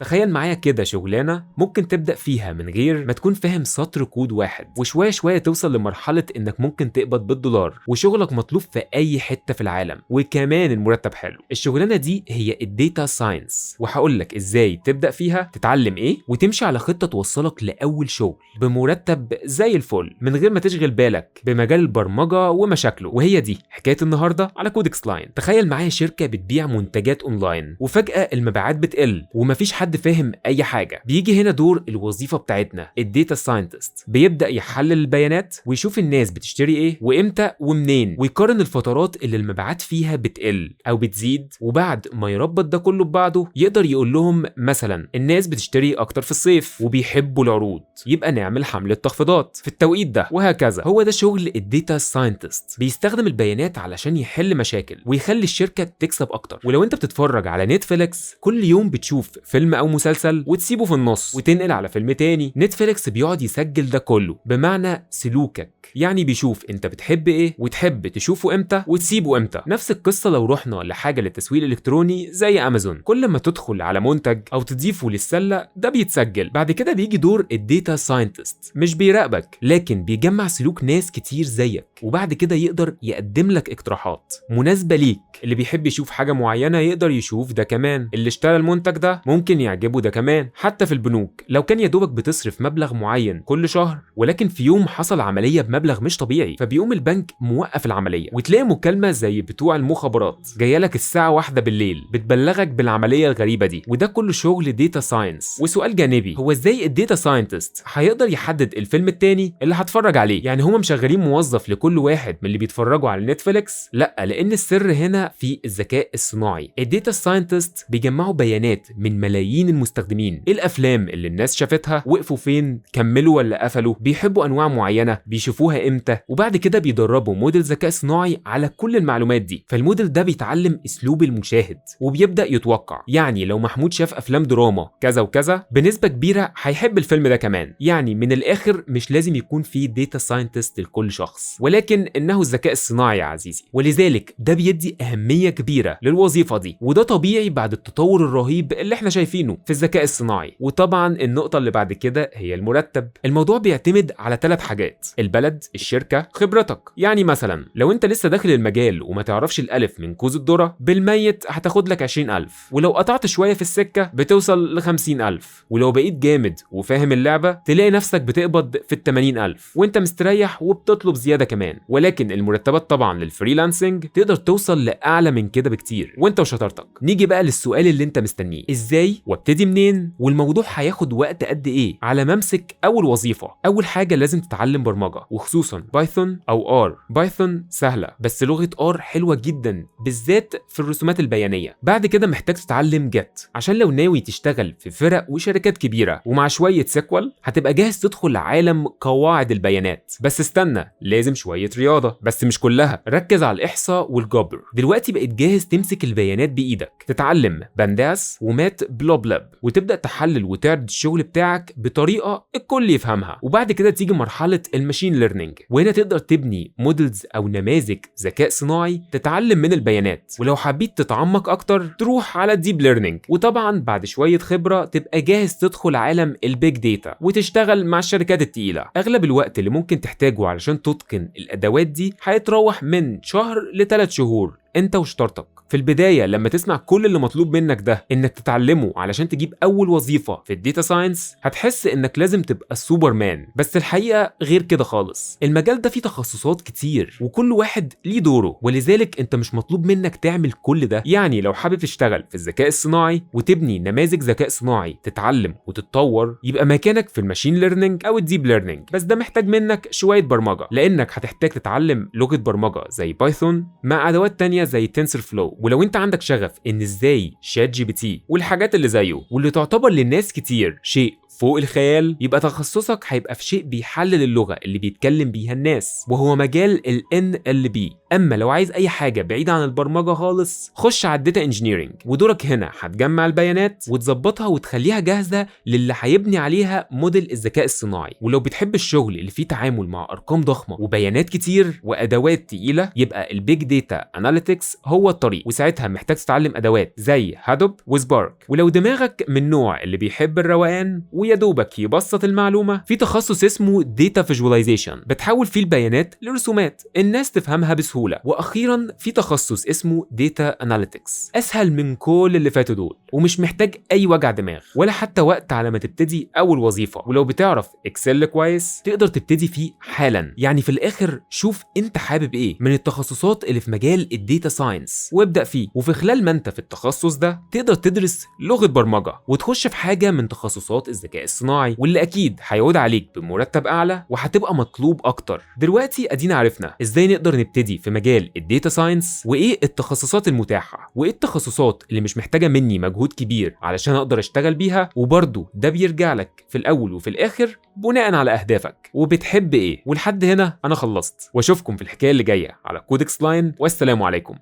تخيل معايا كده شغلانة ممكن تبدأ فيها من غير ما تكون فاهم سطر كود واحد، وشوية شوية توصل لمرحلة انك ممكن تقبض بالدولار، وشغلك مطلوب في اي حتة في العالم، وكمان المرتب حلو. الشغلانة دي هي ال data science، وهقول لك ازاي تبدأ فيها، تتعلم ايه، وتمشي على خطة توصلك لأول شغل بمرتب زي الفل من غير ما تشغل بالك بمجال البرمجة ومشاكله. وهي دي حكاية النهاردة على كودكس لاين. تخيل معايا شركة بتبيع منتجات اونلاين، وفجأة المبيعات بتقل ومفيش حد فاهم اي حاجة. بيجي هنا دور الوظيفة بتاعتنا، ال data scientist بيبدأ يحلل البيانات ويشوف الناس بتشتري ايه وامتى ومنين، ويقارن الفترات اللي المبيعات فيها بتقل او بتزيد، وبعد ما يربط ده كله ببعضه يقدر يقول لهم مثلا الناس بتشتري اكتر في الصيف وبيحبوا العروض، يبقى نعمل حملة تخفيضات في التوقيت ده، وهكذا. هو ده شغل ال data scientist، بيستخدم البيانات علشان يحل مشاكل ويخلي الشركة تكسب اكتر. ولو انت بتتفرج على نتفليكس كل يوم بتشوف فيلم او مسلسل وتسيبه في النص وتنقل على فيلم تاني، نتفليكس بيقعد يسجل ده كله، بمعنى سلوكك، يعني بيشوف انت بتحب ايه وتحب تشوفه امتى وتسيبه امتى. نفس القصة لو رحنا لحاجة للتسويق الالكتروني زي امازون، كل ما تدخل على منتج او تضيفه للسلة ده بيتسجل. بعد كده بيجي دور ال data scientist، مش بيراقبك لكن بيجمع سلوك ناس كتير زيك، وبعد كده يقدر يقدم لك اقتراحات مناسبة ليك. اللي بيحب يشوف حاجة معينة يقدر يشوف ده كمان، اللي اشترى المنتج ده ممكن يعجبه ده كمان. حتى في البنوك لو كان يا دوبك بتصرف مبلغ معين كل شهر، ولكن في يوم حصل عملية بمبلغ مش طبيعي، فبيقوم البنك موقف العملية، وتلاقي مكالمة زي بتوع المخابرات جاية لك الساعة 1 بالليل بتبلغك بالعملية الغريبة دي. وده كله شغل data science. وسؤال جانبي، هو ازاي ال data scientist هيقدر يحدد الفيلم التاني اللي هتفرج عليه؟ يعني هما مشغلين موظف لكل واحد من اللي بيتفرجوا على نتفليكس؟ لا، لان السر هنا في الذكاء الصناعي. ال data scientist بيجمعوا بيانات من ملايين المستخدمين، ايه الافلام اللي الناس شافتها، وقفوا فين، كملوا ولا قفلوا، بيحبوا انواع معينة، بيشوفوها امتى، وبعد كده بيدربوا موديل ذكاء صناعي على كل المعلومات دي. فالموديل ده بيتعلم اسلوب المشاهد وبيبدا يتوقع، يعني لو محمود شاف افلام دراما كذا وكذا بنسبة كبيرة هيحب الفيلم ده كمان. يعني من الاخر مش لازم يكون في data scientist لكل شخص، ولكن انه الذكاء الصناعي يا عزيزي. ولذلك ده بيدي اهمية كبيرة للوظيفة دي، وده طبيعي بعد التطور الرهيب اللي احنا شايفينه في الذكاء الصناعي. وطبعا النقطة اللي بعد كده هي المرتب. الموضوع بيعتمد على 3 حاجات: البلد، الشركة، خبرتك. يعني مثلا لو انت لسه داخل المجال وما تعرفش الالف من كوز الذرة، بالميت هتاخد لك 20,000، ولو قطعت شوية في السكة بتوصل ل 50,000، ولو بقيت جامد وفاهم اللعبة تلاقي نفسك بتقبض في ال 80,000 وانت مستريح وبتطلب زيادة كمان. ولكن المرتبات طبعا لل freelancing تقدر توصل لاعلى من كده بكتير وانت وشطارتك. نيجي بقى للسؤال اللي انت مستنيه، ازاي وابتدي منين، والموضوع هياخد وقت قد ايه على ما امسك اول وظيفة؟ اول حاجة لازم تتعلم برمجة، وخصوصا Python او R. Python سهلة بس لغة R حلوة جدا بالذات في الرسومات البيانيه. بعد كده محتاج تتعلم Git عشان لو ناوي تشتغل في فرق وشركات كبيرة، ومع شوية SQL هتبقى جاهز تدخل عالم قواعد البيانات. بس استنى، لازم شوية رياضة، بس مش كلها، ركز على الاحصاء والجبر. دلوقتي بقيت جاهز تمسك البيانات بايدك، تتعلم Pandas و Matplotlib، وتبدا تحلل وتعرض الشغل بتاعك بطريقة الكل يفهمها. وبعد كده تيجي مرحلة ال machine learning، وهنا تقدر تبني models او نماذج ذكاء صناعي تتعلم من البيانات. ولو حبيت تتعمق اكتر تروح على ال deep learning. وطبعا بعد شوية خبره تبقى جاهز تدخل عالم ال big data وتشتغل مع الشركات التقيله. اغلب الوقت اللي ممكن تحتاجه علشان تتقن الادوات دي هيتراوح من شهر ل3 شهور، انت وشطارتك. في البداية لما تسمع كل اللي مطلوب منك ده انك تتعلمه علشان تجيب اول وظيفة في ال data science، هتحس انك لازم تبقى السوبرمان، بس الحقيقة غير كده خالص. المجال ده فيه تخصصات كتير وكل واحد ليه دوره، ولذلك انت مش مطلوب منك تعمل كل ده. يعني لو حابب تشتغل في الذكاء الصناعي وتبني نماذج ذكاء صناعي تتعلم وتتطور، يبقى مكانك في ال machine learning او ال deep learning، بس ده محتاج منك شوية برمجة، لانك هتحتاج تتعلم لغة برمجة زي Python مع ادوات تانية زي TensorFlow. ولو انت عندك شغف ان ازاي ChatGPT والحاجات اللي زيه واللي تعتبر للناس كتير شيء فوق الخيال، يبقى تخصصك هيبقى في شيء بيحلل اللغة اللي بيتكلم بيها الناس، وهو مجال ال NLP. اما لو عايز اي حاجة بعيدة عن البرمجة خالص، خش على ال data engineering، ودورك هنا هتجمع البيانات وتظبطها وتخليها جاهزة للي هيبني عليها موديل الذكاء الصناعي. ولو بتحب الشغل اللي فيه تعامل مع ارقام ضخمة وبيانات كتير وادوات تقيله، يبقى ال big data analytics هو الطريق، وساعتها محتاج تتعلم ادوات زي Hadoop و Spark. ولو دماغك من النوع اللي بيحب الروقان ويا دوبك يبسط المعلومه، في تخصص اسمه data visualization بتحول فيه البيانات لرسومات الناس تفهمها بسهوله. واخيرا في تخصص اسمه data analytics، اسهل من كل اللي فاتوا دول، ومش محتاج اي وجع دماغ ولا حتى وقت على ما تبتدي اول وظيفه. ولو بتعرف Excel كويس تقدر تبتدي فيه حالا. يعني في الاخر شوف انت حابب ايه من التخصصات اللي في مجال ال data science وابدا فيه، وفي خلال ما انت في التخصص ده تقدر تدرس لغة برمجة وتخش في حاجة من تخصصات الذكاء الصناعي، واللي اكيد هيعود عليك بمرتب اعلى وهتبقى مطلوب اكتر. دلوقتي ادينا عرفنا ازاي نقدر نبتدي في مجال ال data science، وايه التخصصات المتاحة، وايه التخصصات اللي مش محتاجه مني مجهود كبير علشان اقدر اشتغل بيها. وبرده ده بيرجع لك في الاول وفي الاخر بناء على اهدافك وبتحب ايه. ولحد هنا انا خلصت، واشوفكم في الحكاية اللي جاية على Codex Line، والسلام عليكم.